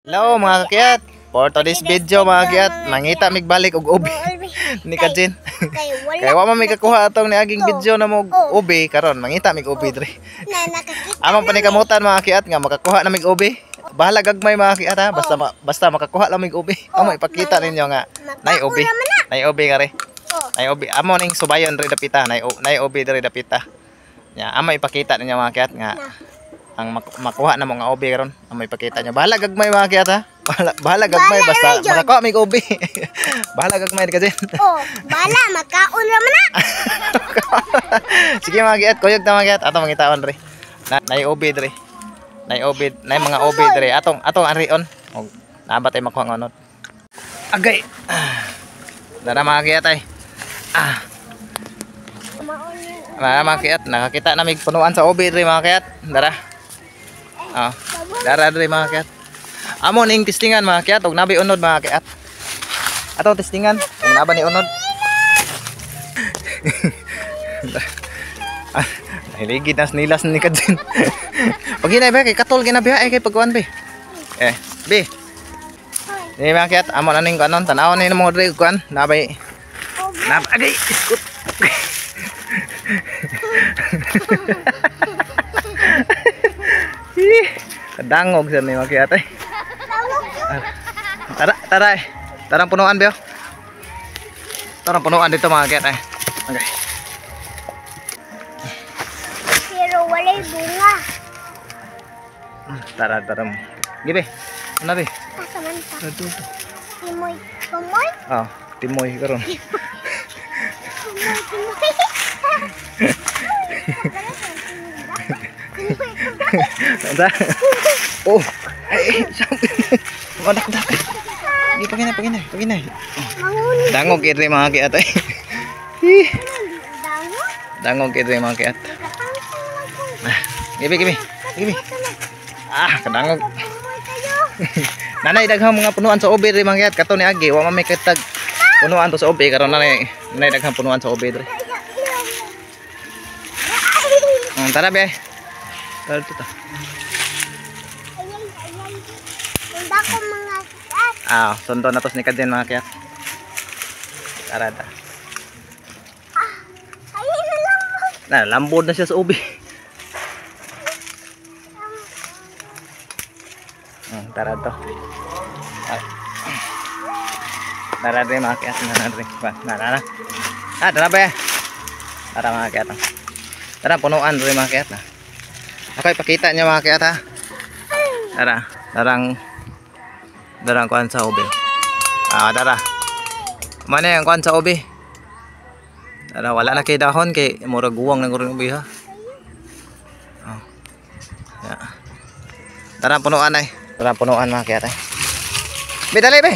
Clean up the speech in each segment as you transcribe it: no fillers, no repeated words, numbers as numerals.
Hello mga kakiat. For today's video mga kakiat, mangita mig balik og ubi ni Kajin. Kay wala Kay wa man mi kakuha atong niaging video na mo ubi karon, mangita mig ubi diri. Na nakakita. Among panikamutan mga kakiat nga makakuha na mig ubi. Bahala gagmay mga kakiat ha, basta basta makakuha lang mig ubi. Amo ipakita ninyo nga nay ubi. Nay ubi kare. Oh, Nay ubi. Amo ning subayon diri dapita, nay ubi diri dapita. Nya amo ipakita ninyo mga kakiat nga ang makuha na mga ubi karon. Amo ipakita niyo. Bahala gagmay mga kakiat ha. Bahala, bahala gagmay Bahala basta ra jud. makakuha mig ubi. Bahala gagmay kasi. Oh, bala makaon ra man na. Sige mga kakiat, kuyog ta mga kakiat. Ato mangitaon diri. Nay ubi diri. Nay ubi, nay mga ubi diri. Atong atong arion. Og naa ba tay makuha nga unod? Agay. Ah. Dara mga kakiat ay. Ah. Maon yun. Dara mga kakiat, nakakita na mig punuan sa ubi diri mga kakiat. Dara. Ah. Dara diri mga kakiat. Amo ning testingan mga kakiat og nabi unod mga kakiat. Atong testingan kung naba ni unod. Ah, nahiligid na nilas ni Kajin. Pag hinay ba kay katol ginabiha ay kay pagkuan be. Eh, be. Ni mga kakiat, amo na ning kuanon, tan-awon ni mo diri kuan, nabay nab agay iskut. Ih, kadangog sa ni mga kakiat ay. Tara, tara eh. Tarang punuan be. Oh. Tarang punuan dito mga kakiat ay. Okay. Pero walay bunga. Tara, tara mo. Gibi. Ano be? Asa man ta? Tara dito. Timoy. Tumoy? Ah, timoy karon. Tumoy, tumoy. Tumoy, tumoy. Tara. Oh. Ay, Madak dak. Di paginay, paginay, paginay. Manguni. Dangog kay mga kakiat ay. Ih, Dango. dangog kay mga kakiat. Ah, gibi, gibi. Gibi. Ah, kadangog. Tumoy kayo. Nanay daghang mga punuan sa ubi diri mga kakiat. Kato ni Agi, wa man may kitag punuan to sa ubi karon nanay nanay daghang punuan sa ubi diri. Tara be. Tara dito ta. Ay, ay, ay. Tunda ko mga kakiat. Ah, sundo na tos ni Kajin mga kakiat. Tara ta. Ay, na lang mo. Na, lambod na siya sa ubi. Tara to. Ay. Tara diri mga kakiat, tara diri. Ba, na, na, na. Ah, tara ba. Tara mga kakiat. Tara punuan diri mga kakiat na. Okay, pakita niya mga kakiat ha. Tara, tarang darang kuan sa ubi. Ah, tara. Mana yung kuan sa ubi? Tara, wala na kay dahon kay murag guwang na guring ubi ha. Oh. Ya. Tara punuan ay. Tara punuan mga kakiat ay. Be, dali be.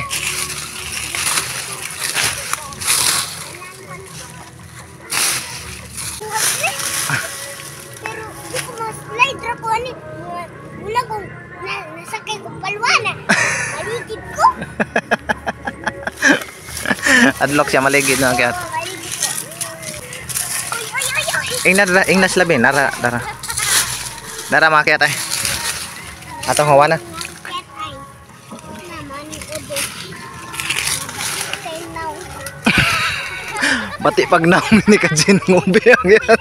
Pero di ko mas-slide ra ko ani. Wala kong nasakay ko palwana. Maligid ko. Adlock siya maligid mga kakiat. Oo, maligid ko. Oy, oy, oy, oy. Ingna dara, ingna sila be, nara, dara. Dara mga kakiat ay. Atong hawa na. Cat ay. Naman ubi. Kay now. Bati pag namin ni Kajin ng ubi ang yan.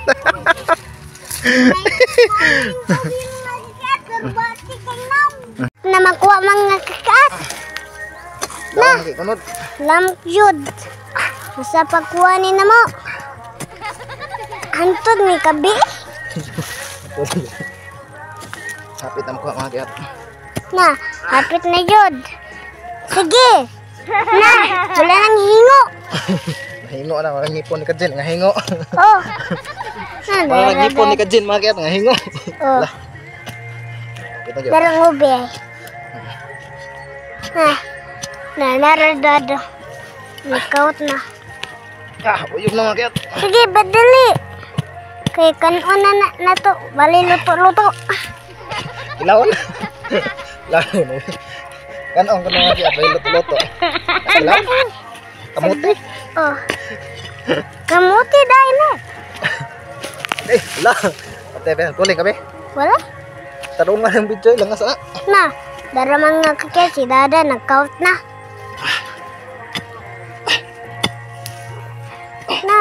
Na makuha mga kakat. Na. Kunod. Lamok yun. Nasa pagkuha ni na mo. Hantod ni kabi. Hapit ang kuha mga kakiat. Na, hapit na yun. Sige. Na, wala nang hingo. Nahingo na, walang ngipon ni Kajin, nga hingo. Oh. Na, Walang ngipon ni Kajin mga kakiat, nga hingo. Oh, Kita jud. darang ubi ay. Na, na, naradado. Nikaut na. Ah, uyog na mga kakiat. Sige, badali. Kay kanon na na, na to. Bali, luto-luto. Ilawon. Lalo. Kanong ko mga kakiat, may luto-luto. Ilaw. Kamuti. Oh. Kamuti dahil na. Eh, wala. Ate, be, kuling kabe. Wala? Tarungan ang video, langas na. Na, Dara mga kakyat, si Dada nagkaut na. Na,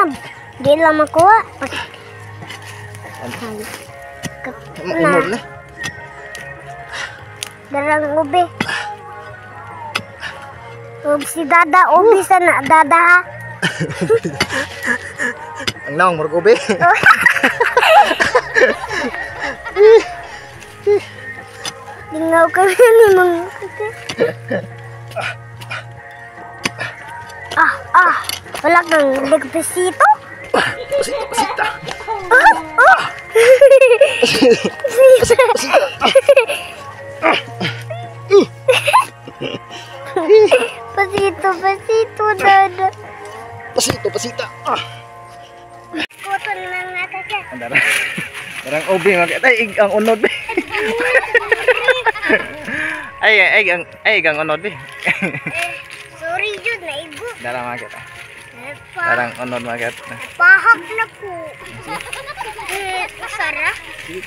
di lang makuha. Na. Darang ube. Ug si Dada, ube sa na, Dada ha. Ang naong, murag ube. Lingaw ka na ni mga kakyat. Ah, wala kang nagpesito? Pasita, pasita. Oh! Pasita, pasita. Pasito, pasito, Dada. Pasito, pasita. Kuton mga kakyat. Darang ubi mga kakyat. Ay, ang unod. Ay, ay, ang unod. Sorry, Jud, naigo. Darang mga kakyat. Darang unod mga kakyat. Pahak na po. Usara.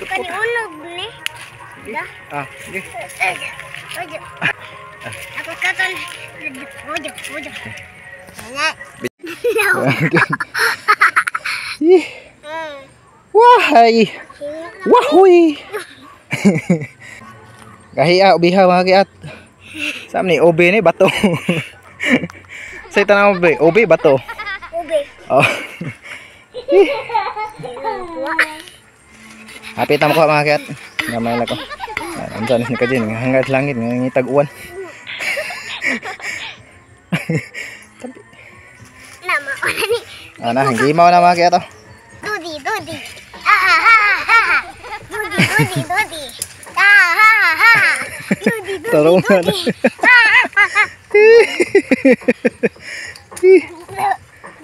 Kani unog ni. Da. Ah, sige. Ojo. Ako katon. Ojo, ojo. Wahay. Wahoy. Gahiya ubiha mga kakyat. Saan ni ubi ni bato. Say tanaw ubi, ubi bato. Ubi. Oh. Hapit na makuha mga kakyat. Gamay lang ko. Andiyan ni Kajin, hanggat langit ngitag uwan. Tabi. Na mauna ni. Ah, na gimaw na mga kakyat. Dudi, dudi. Ah ha ha ha. Dudi, dudi, dudi. Ah ha ha. Dudi, dudi. Tarungan.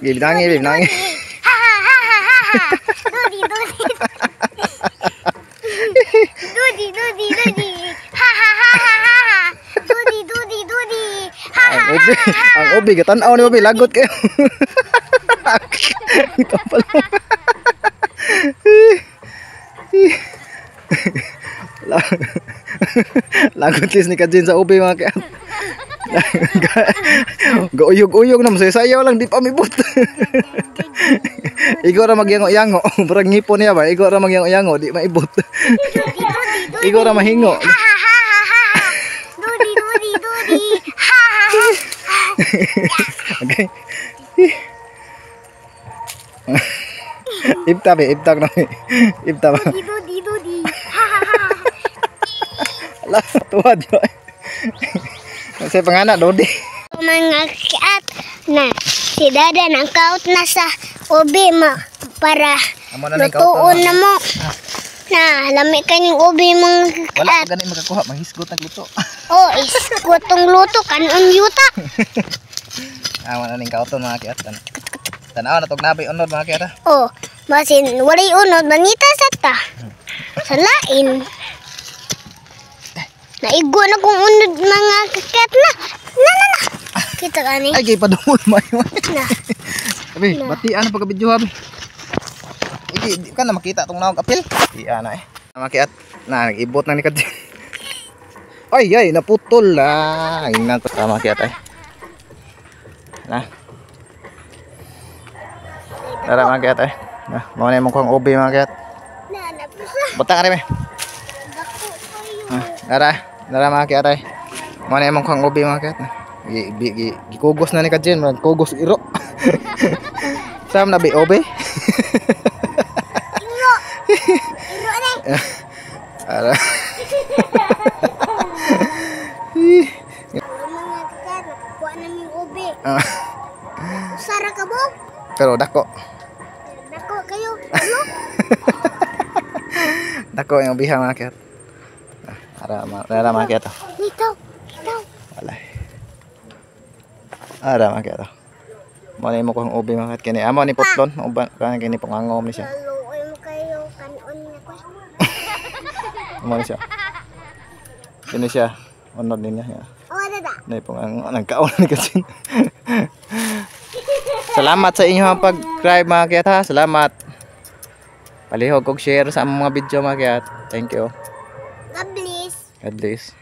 Gildangi, gildangi. Ha ha ha ha ha. Dudi, dudi. Dudi, dudi, dudi. Ha ha ha ha ha. Dudi, dudi, dudi. Ha ha Ang ubi, ang ubi gatan-aw ni ubi lagot kayo. Ito pala. Lagot kis ni Kajin sa ubi mga kakyat. Gauyog-uyog na sayaw lang di pa mibot. Igo ra magyango-yango, murag ngipon niya ba? Igo ra magyango-yango, di maibot. Igo ra mahingo. Ha ha ha ha. Dudi, dudi, dudi. Ha ha ha. Okay. Ibta be, ibta na. Ibta ba? Dudi, dudi, dudi. Ha ha ha. Ala, tuwad yo. Kasi pangana Dodi. Mga kakyat na si Dada nangkaut na sa ubi ma para lutuon na mo. Na lami kaning ubi mga Wala kakyat. pa gani makakuha, manghisgot ang luto. Oh, iskotong luto kanon yuta. Ah, wala ning kauton mga kakyat. Tanaw na tog nabi unod mga kakyat. Oh, masin walay unod manita sa ta. Sa lain. Naigo na kong unod mga kakyat na. Na na na. Kita kani. Ay, kay padungol mayo. Na. Abi, batian na pagka-video abi. Iki, di ka na makita tong naog apil. Iya na eh. Mga kakyat, na nag-ibot na ni Kajin. Ay, ay, naputol la. Ingnan ko sa mga kakyat ay. Na. Tara mga kakyat ay. Na, mao na imong kuang ubi mga kakyat. Na napusa. Butang ka rin eh. Dako kayo. Ah, tara, tara mga kakyat ay. Mao na imong kuang ubi mga kakyat. Gikugos na ni Kajin, murag kugos iro. Sam na bi ubi? Iro. Iro na. Ara. Mga kakyat, nakakuha namin ubi. Ah, Usara ka mo? pero dako. Dako kayo. Ano? Dako yung ubiha mga kakyat. Ah, ara ara mga kakyat. Nito. Nito. Wala. Ara mga kakyat. Mo na imo kuang ubi mga kakyat kini. Amo ni putlon, uban kan kini pangangom ni siya. Naluoy mo kayo kanon na ko. Amo ni siya. Kini siya. Unod niya. Ya. Oh, dada. Nay pangango nagkaon ni Kajin. Salamat sa inyong pag-subscribe mga kakyat ha. Salamat. Palihog og share sa among mga video mga kakyat. Thank you. God bless. God bless.